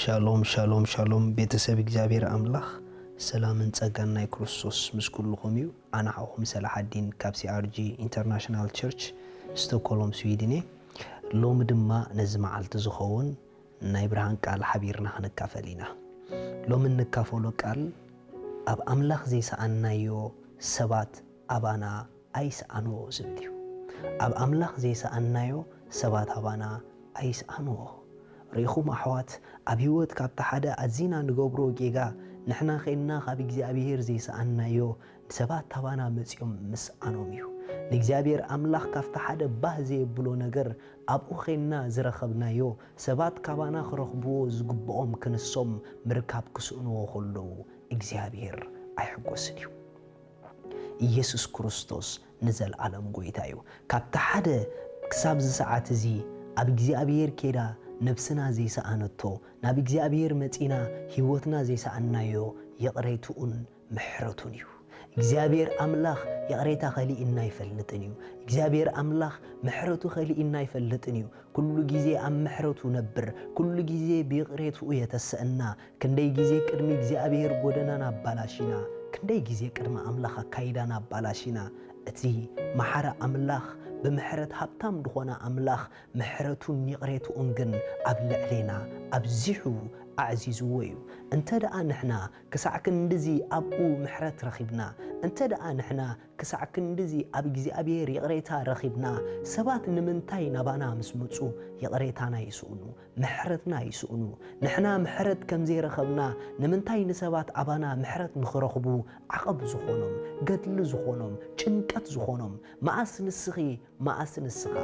ሻሎም ሻሎም ሻሎም፣ ቤተሰብ እግዚኣብሔር ኣምላኽ ሰላምን ጸጋን ናይ ክርስቶስ ምስ ኩልኹም እዩ። ኣነ ሓውኹም ሰላሓዲን ካብ ሲኣርጂ ኢንተርናሽናል ቸርች ስቶኮሎም ስዊድን እየ። ሎሚ ድማ ነዚ መዓልቲ ዝኸውን ናይ ብርሃን ቃል ሓቢርና ክንካፈል ኢና። ሎሚ እንካፈሎ ቃል ኣብ ኣምላኽ ዘይሰኣንናዮ ሰባት ኣባና ኣይስኣንዎ ዝብል እዩ። ኣብ ኣምላኽ ዘይሰኣንናዮ ሰባት ኣባና ኣይስኣንዎ። ርኢኹም ኣሕዋት፣ ኣብ ህይወት ካብቲ ሓደ ኣዚና ንገብሮ ጌጋ ንሕና ዄንና ካብ እግዚኣብሔር ዘይሰኣንናዮ ሰባት ኣባና መጺኦም ምስኣኖም እዩ። ንእግዚኣብሔር ኣምላኽ ካብቲ ሓደ ባህ ዘየብሎ ነገር ኣብኡ ዄንና ዝረኸብናዮ ሰባት ካባና ክረኽብዎ ዝግብኦም ክንሶም ምርካብ ክስእንዎ ከለዉ እግዚኣብሔር ኣይሕጎስን እዩ። ኢየሱስ ክርስቶስ ንዘለዓለም ጐይታ እዩ። ካብቲ ሓደ ክሳብ እዚ ሰዓት እዚ ኣብ እግዚኣብሔር ኬዳ ነብስና ዘይሰኣነቶ፣ ናብ እግዚኣብሔር መጺና ህይወትና ዘይሰኣንናዮ ይቕሬትኡን ምሕረቱን እዩ። እግዚኣብሔር ኣምላኽ ይቕሬታ ከሊእና ኣይፈልጥን እዩ። እግዚኣብሔር ኣምላኽ ምሕረቱ ከሊእና ኣይፈልጥን እዩ። ኩሉ ግዜ ኣብ ምሕረቱ ነብር፣ ኩሉ ግዜ ብይቕሬትኡ የተስእና። ክንደይ ግዜ ቅድሚ እግዚኣብሔር ጐደናና ኣባላሺና፣ ክንደይ ግዜ ቅድሚ ኣምላኽ ኣካይዳና ኣባላሺና። እቲ መሓሪ ኣምላኽ፣ ብምሕረት ሃብታም ድኾነ ኣምላኽ፣ ምሕረቱን ይቕሬትኡን ግን ኣብ ልዕሌና ኣብዚሑ ኣዕዚዝዎ እዩ። እንተ ደኣ ንሕና ክሳዕ ክንድዚ ኣብኡ ምሕረት ረኺብና፣ እንተ ደኣ ንሕና ክሳዕ ክንድዚ ኣብ እግዚኣብሔር ይቕሬታ ረኺብና፣ ሰባት ንምንታይ ናባና ምስ መጹ ይቕሬታና ይስእኑ፣ ምሕረትና ይስእኑ? ንሕና ምሕረት ከም ዘይረኸብና ንምንታይ ንሰባት ኣባና ምሕረት ንኽረኽቡ ዓቐብ ዝኾኖም፣ ገድሊ ዝኾኖም፣ ጭንቀት ዝኾኖም? መኣስ ንስኺ መኣስ ንስኻ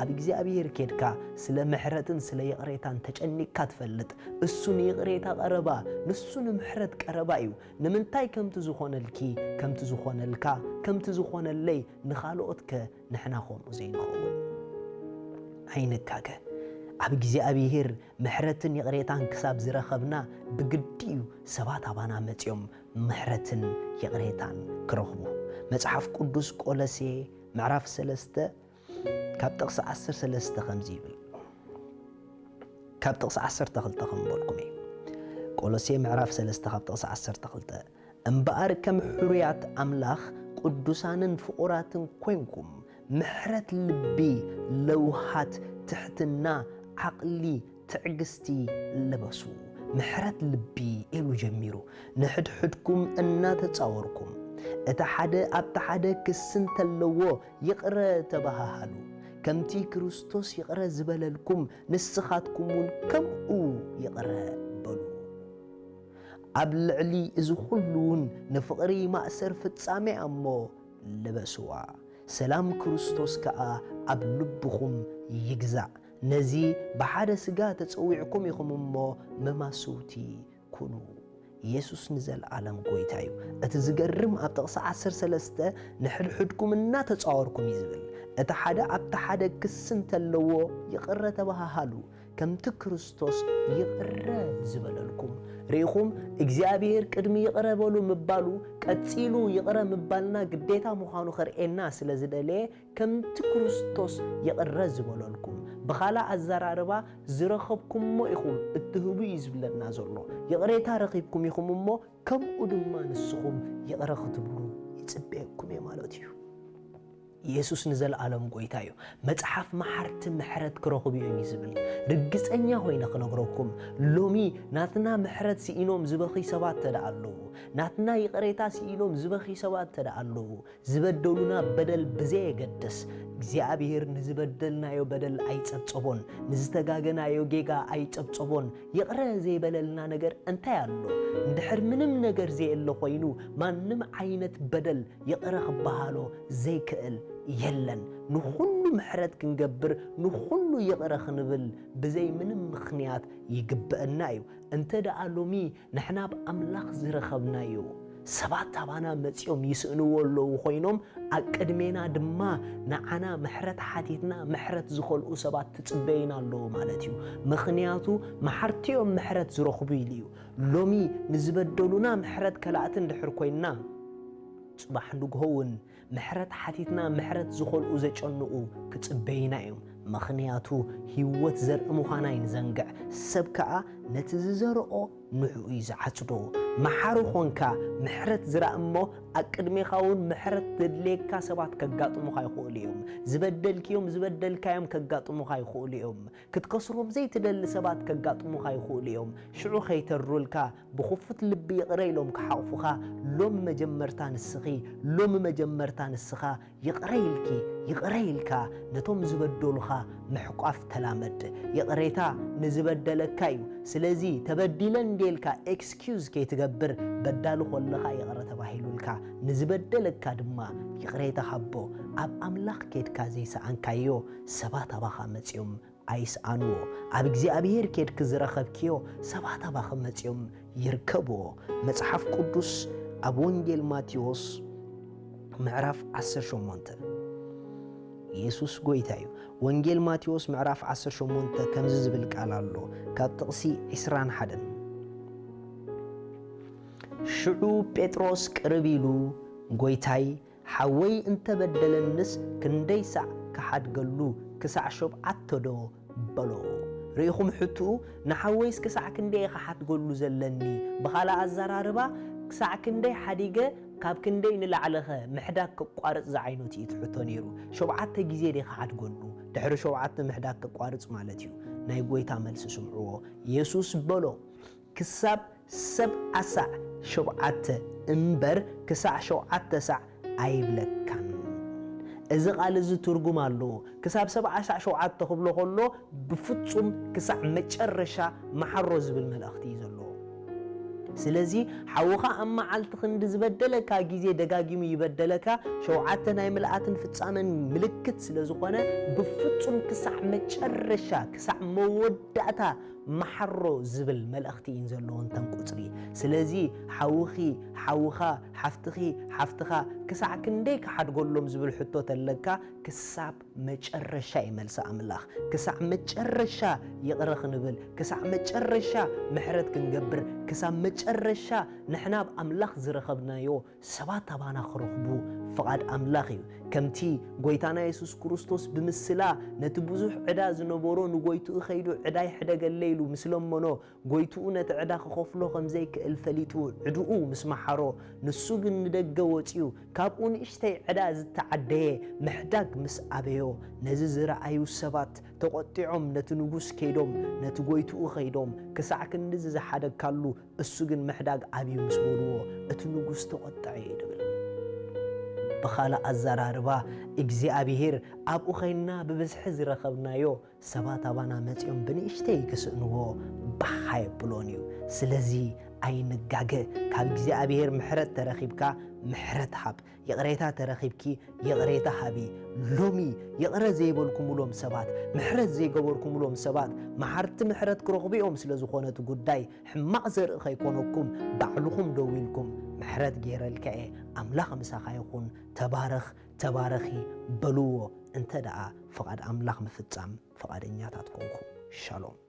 ኣብ እግዚኣብሔር ኬድካ ስለ ምሕረትን ስለ ይቕሬታን ተጨኒቅካ ትፈልጥ? እሱ ንይቕሬታ ቀረባ፣ ንሱ ንምሕረት ቀረባ እዩ። ንምንታይ ከምቲ ዝኾነልኪ፣ ከምቲ ዝኾነልካ፣ ከምቲ ዝኾነለይ ንኻልኦትከ ንሕና ከምኡ ዘይንኸውን? ኣይንጋገ። ኣብ እግዚኣብሔር ምሕረትን ይቕሬታን ክሳብ ዝረኸብና ብግዲ እዩ ሰባት ኣባና መጺኦም ምሕረትን ይቕሬታን ክረኽቡ። መጽሓፍ ቅዱስ ቆሎሴ ምዕራፍ ሰለስተ ካብ ጥቕሲ ዓሰርተ ሰለስተ ከምዚ ይብል። ካብ ጥቕሲ ዓሰርተ ክልተ ከም በልኩም እዩ። ቆሎሴ ምዕራፍ ሰለስተ ካብ ጥቕሲ ዓሰርተ ክልተ፣ "እምበኣር ከም ሕሩያት ኣምላኽ ቅዱሳንን ፍቑራትን ኮይንኩም፣ ምሕረት ልቢ፣ ለውሃት፣ ትሕትና፣ ዓቕሊ፣ ትዕግስቲ ልበሱ። ምሕረት ልቢ" ኢሉ ጀሚሩ። "ንሕድሕድኩም እናተጻወርኩም፣ እቲ ሓደ ኣብቲ ሓደ ክሲ እንተለዎ ይቕረ ተበሃሃሉ። ከምቲ ክርስቶስ ይቕረ ዝበለልኩም፣ ንስኻትኩም እውን ከምኡ ይቕረ በሉ። ኣብ ልዕሊ እዚ ኹሉ እውን ንፍቕሪ ማእሰር ፍጻሜ እያ እሞ ልበስዋ። ሰላም ክርስቶስ ከኣ ኣብ ልብኹም ይግዛእ። ነዚ ብሓደ ስጋ ተጸዊዕኩም ኢኹም እሞ መማስውቲ ኩኑ።" ኢየሱስ ንዘለዓለም ጐይታ እዩ። እቲ ዝገርም ኣብ ጥቕሲ ዓሰርተ ሰለስተ "ንሕድሕድኩም እናተጻወርኩም" እዩ ዝብል። እቲ ሓደ ኣብቲ ሓደ ክሲ እንተለዎ ይቕረ ተበሃሃሉ፣ ከምቲ ክርስቶስ ይቕረ ዝበለልኩም። ርኢኹም፣ እግዚኣብሔር ቅድሚ "ይቕረ በሉ" ምባሉ ቀጺሉ ይቕረ ምባልና ግዴታ ምዃኑ ከርእየና ስለ ዝደለየ፣ ከምቲ ክርስቶስ ይቕረ ዝበለልኩም፣ ብኻልእ ኣዘራርባ፣ ዝረኸብኩሞ ኢኹም እትህቡ እዩ ዝብለና ዘሎ። ይቕሬታ ረኺብኩም ኢኹም እሞ፣ ከምኡ ድማ ንስኹም ይቕረ ክትብሉ ይጽበየኩም እየ ማለት እዩ። ኢየሱስ ንዘለኣለም ጐይታ እዩ። መጽሓፍ መሓርቲ ምሕረት ክረኽቡ እዮም እዩ ዝብል። ርግጸኛ ኮይነ ክነግረኩም፣ ሎሚ ናትና ምሕረት ስኢኖም ዝበኺ ሰባት ተደኣ ኣለዉ፣ ናትና ይቕሬታ ስኢኖም ዝበኺ ሰባት ተደኣ ኣለዉ፣ ዝበደሉና በደል ብዘየገድስ፣ እግዚኣብሔር ንዝበደልናዮ በደል ኣይጸብጸቦን፣ ንዝተጋገናዮ ጌጋ ኣይጸብጸቦን። ይቕረ ዘይበለልና ነገር እንታይ ኣሎ? እንድሕር ምንም ነገር ዘየለ ኮይኑ፣ ማንም ዓይነት በደል ይቕረ ክበሃሎ ዘይክእል የለን። ንኹሉ ምሕረት ክንገብር፣ ንኹሉ ይቕረ ክንብል ብዘይ ምንም ምኽንያት ይግበአና እዩ። እንተ ደኣ ሎሚ ንሕና ብኣምላኽ ዝረኸብናዮ ሰባት ኣባና መጺኦም ይስእንዎ ኣለዉ ኮይኖም፣ ኣብ ቅድሜና ድማ ንዓና ምሕረት ሓቲትና ምሕረት ዝኸልኡ ሰባት ትጽበዩና ኣለዉ ማለት እዩ። ምኽንያቱ መሓርቲ እዮም ምሕረት ዝረኽቡ ኢሉ እዩ። ሎሚ ንዝበደሉና ምሕረት ከላእቲ እንድሕር ኮይንና፣ ጽባሕ ንግሆ እውን ምሕረት ሓቲትና ምሕረት ዝኸልኡ ዘጨንቑ ክጽበዩና እዮም። ምኽንያቱ ህይወት ዘርኢ ምዃና ኣይንዘንግዕ። ሰብ ከኣ ነቲ ዝዘርኦ ንዕኡ እዩ ዝዓጽዶ። መሓሪ ኾንካ ምሕረት ዝረኣ እሞ ኣብ ቅድሜኻ እውን ምሕረት ዘድልየካ ሰባት ከጋጥሙኻ ይኽእሉ እዮም። ዝበደልክዮም ዝበደልካዮም ከጋጥሙኻ ይኽእሉ እዮም። ክትከስሮም ዘይትደሊ ሰባት ከጋጥሙኻ ይኽእሉ እዮም። ሽዑ ከይተሩልካ ብኽፉት ልቢ ይቕረ ኢሎም ክሓቑፉኻ ሎሚ መጀመርታ ንስኺ፣ ሎሚ መጀመርታ ንስኻ ይቕረ ኢልኪ፣ ይቕረ ኢልካ ነቶም ዝበደሉኻ ምሕቋፍ ተላመድ። ይቕሬታ ንዝበደለካ እዩ። ስለዚ ተበዲለ እንዴ ኢልካ ኤክስኪዩዝ ከይትገብር፣ በዳሊ ኮለኻ ይቕረ ተባሂሉልካ፣ ንዝበደለካ ድማ ይቕሬታ ሃቦ። ኣብ ኣምላኽ ኬድካ ዘይሰኣንካዮ ሰባት ኣባኻ መጺኦም ኣይስኣንዎ። ኣብ እግዚኣብሔር ኬድኪ ዝረኸብክዮ ሰባት ኣባኺ መጺኦም ይርከብዎ። መጽሓፍ ቅዱስ ኣብ ወንጌል ማቴዎስ ምዕራፍ ዓሰርተ ሸሞንተ፣ ኢየሱስ ጎይታ እዩ። ወንጌል ማቴዎስ ምዕራፍ ዓሰርተ ሸሞንተ ከምዚ ዝብል ቃል ኣሎ፣ ካብ ጥቕሲ ዕስራን ሓደን። ሽዑ ጴጥሮስ ቅርብ ኢሉ፣ ጎይታይ፣ ሓወይ እንተበደለንስ ክንደይ ሳዕ ክሓድገሉ፣ ክሳዕ ሸብዓተ ዶ? በሎ። ርኢኹም ሕትኡ፣ ንሓወይስ ክሳዕ ክንደይ እየ ክሓድገሉ ዘለኒ? ብኻልእ ኣዘራርባ፣ ክሳዕ ክንደይ ሓዲገ፣ ካብ ክንደይ ንላዕሊኸ ምሕዳግ ክቋርጽ ዝዓይነቱ እዩ እቲ ሕቶ ነይሩ። ሸውዓተ ግዜ ድየ ክሓድገሉ? ድሕሪ ሸውዓተ ምሕዳግ ክቋርጽ ማለት እዩ። ናይ ጎይታ መልሲ ስምዕዎ። የሱስ በሎ፣ ክሳብ ሰብዓ ሳዕ ሸውዓተ እምበር ክሳዕ ሸውዓተ ሳዕ ኣይብለካን። እዚ ቃል እዚ ትርጉም ኣለዎ። ክሳብ ሰብዓ ሳዕ ሸውዓተ ክብሎ ከሎ ብፍጹም ክሳዕ መጨረሻ መሓሮ ዝብል መልእኽቲ እዩ ዘለዎ። ስለዚ ሓውኻ ኣብ መዓልቲ ክንዲ ዝበደለካ ግዜ ደጋጊሙ ይበደለካ፣ ሸውዓተ ናይ ምልኣትን ፍጻመን ምልክት ስለ ዝኾነ ብፍጹም ክሳዕ መጨረሻ ክሳዕ መወዳእታ መሓሮ ዝብል መልእኽቲ እየን ዘለወን እተን ቁጽሪ። ስለዚ ሓውኺ፣ ሓውኻ፣ ሓፍትኺ፣ ሓፍትኻ ክሳዕ ክንደይ ክሓድገሎም ዝብል ሕቶ ተለካ፣ ክሳብ መጨረሻ እዩ መልሲ ኣምላኽ። ክሳዕ መጨረሻ ይቕረ ክንብል፣ ክሳዕ መጨረሻ ምሕረት ክንገብር፣ ክሳብ መጨረሻ ንሕና ኣብ ኣምላኽ ዝረኸብናዮ ሰባት ኣባና ክረኽቡ ፍቓድ ኣምላኽ እዩ። ከምቲ ጎይታና የሱስ ክርስቶስ ብምስላ ነቲ ብዙሕ ዕዳ ዝነበሮ ንጎይትኡ ከይዱ ዕዳይ ሕደገለይ ኢሉ ምስ ለመኖ፣ ጎይትኡ ነቲ ዕዳ ክኸፍሎ ከም ዘይክእል ፈሊጡ ዕድኡ ምስ መሓሮ፣ ንሱ ግን ንደገ ወጺኡ ካብኡ ንእሽተይ ዕዳ ዝተዓደየ ምሕዳግ ምስ ኣበዮ፣ ነዚ ዝረኣዩ ሰባት ተቖጢዖም ነቲ ንጉስ ከይዶም ነቲ ጎይትኡ ከይዶም፣ ክሳዕ ክንድዚ ዝሓደግካሉ እሱ ግን ምሕዳግ ኣብዩ ምስ በልዎ፣ እቲ ንጉስ ተቖጠዐ እዩ ድብል። ብኻልእ ኣዘራርባ፣ እግዚኣብሄር ኣብኡ ኸይንና ብብዝሒ ዝረኸብናዮ ሰባት ኣባና መጺኦም ብንእሽተይ ክስእንዎ ባሕ ኣየብሎን እዩ። ስለዚ ኣይንጋገ። ካብ እግዚኣብሄር ምሕረት ተረኺብካ ምሕረት ሃብ። ይቕሬታ ተረኺብኪ ይቕሬታ ሃቢ። ሎሚ ይቕረ ዘይበልኩምሎም ሰባት፣ ምሕረት ዘይገበርኩምሎም ሰባት መሓርቲ ምሕረት ክረኽቡ እዮም። ስለ ዝኾነ እቲ ጉዳይ ሕማቕ ዘርኢ ከይኮነኩም ባዕልኹም ደው ኢልኩም ምሕረት ገይረልካ እየ፣ ኣምላኽ ምሳኻ ይኹን፣ ተባረኽ፣ ተባረኺ በልዎ። እንተ ደኣ ፍቓድ ኣምላኽ ምፍጻም ፍቓደኛታት ኮንኩም። ሻሎም።